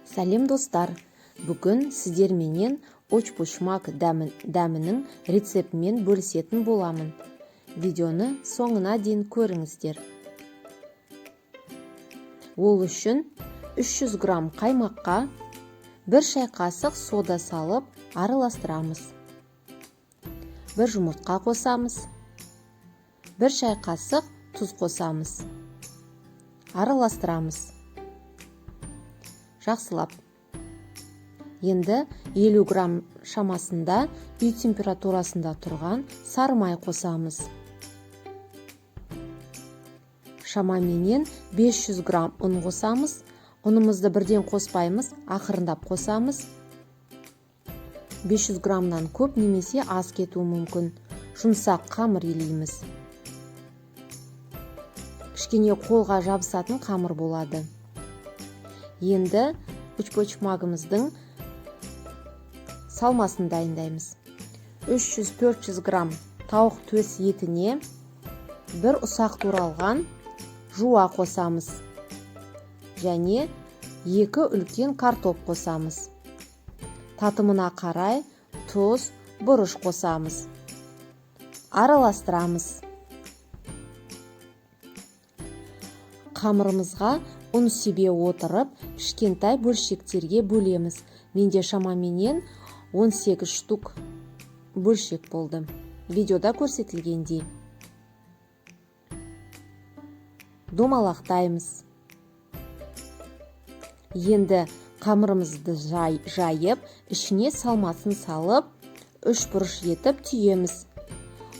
Сәлем, достар! Бүгін сіздерменен очпочмак дәмінің рецептімен бөлісетін боламын. Видеоны соңына дейін көріңіздер. Ол үшін 300 грамм қаймаққа 1 шай қасық сода салып араластырамыз. 1 жұмыртқа қосамыз. 1 шай қасық тұз қосамыз. Араластырамыз. Жақсылап. Енді 50 грамм шамасында үй температурасында тұрған сары май қосамыз. Шамаменен 500 грамм ұн қосамыз. Ұнымызды бірден қоспаймыз, ақырындап қосамыз. 500 граммнан көп немесе аз кетуі мүмкін. Жұмсақ қамыр илейміз. Кішкене қолға жабысатын қамыр болады. Енді өчпочмагымыздың салмасын дайындаймыз. 300-400 грамм тауық төс етіне бір ұсақ туралған жуа қосамыз. Және 2 үлкен картоп қосамыз. Татымына қарай тұз, бұрыш қосамыз. Араластырамыз. Қамырымызға ұн себе отырып, кішкентай бөлшектерге бөлеміз. Менде шамаменен 18 штук бөлшек болды. Видеода көрсетілгендей. Домалақтаймыз. Енді қамырымызды жайып, ішіне салмасын салып, үш бұрыш етіп түйеміз.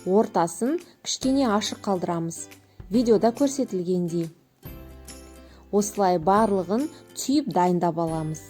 Ортасын кішкене ашық қалдырамыз. Видеода көрсетілгендей. Осылай барлығын түйіп дайындап аламыз.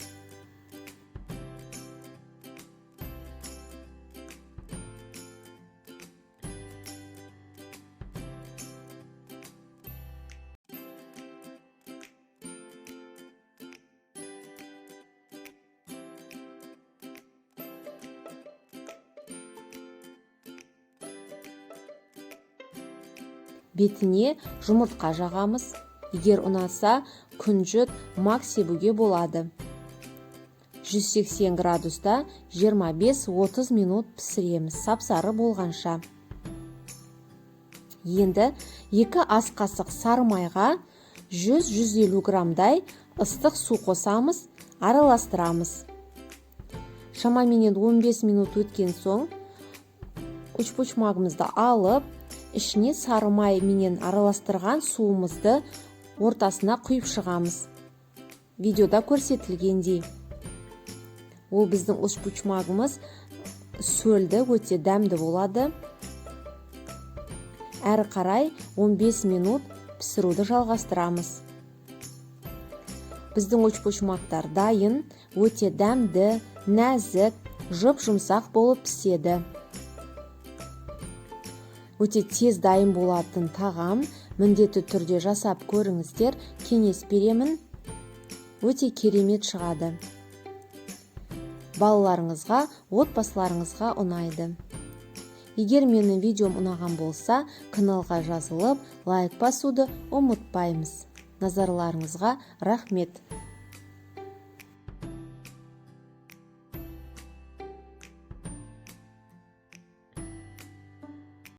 Бетіне жұмыртқа жағамыз. Егер ұнаса, күнжіт, мак себуге болады. 180 градуста 25-30 минут пісіреміз, сап-сары болғанша. Енді 2 ас қасық сары майға 100-150 граммдай ыстық су қосамыз, араластырамыз. Шамаменен 15 минут өткен соң өчпочмагымызды алып, ішіне сары май менен араластырған суымызды ортасына құйып шығамыз. Видеода көрсетілгендей. Ол біздің өчпочмагымыз сөлді, өте дәмді болады. Әрі қарай 15 минут пісіруді жалғастырамыз. Біздің өчпочмактар дайын, өте дәмді, нәзік, жұп-жұмсақ болып піседі. Өте тез дайын болатын тағам, міндетті түрде жасап көріңіздер, кеңес беремін. Өте керемет шығады. Балаларыңызға, отбасыларыңызға ұнайды. Егер менің видеом ұнаған болса, каналға жазылып, лайк басуды ұмытпаймыз. Назарларыңызға рахмет.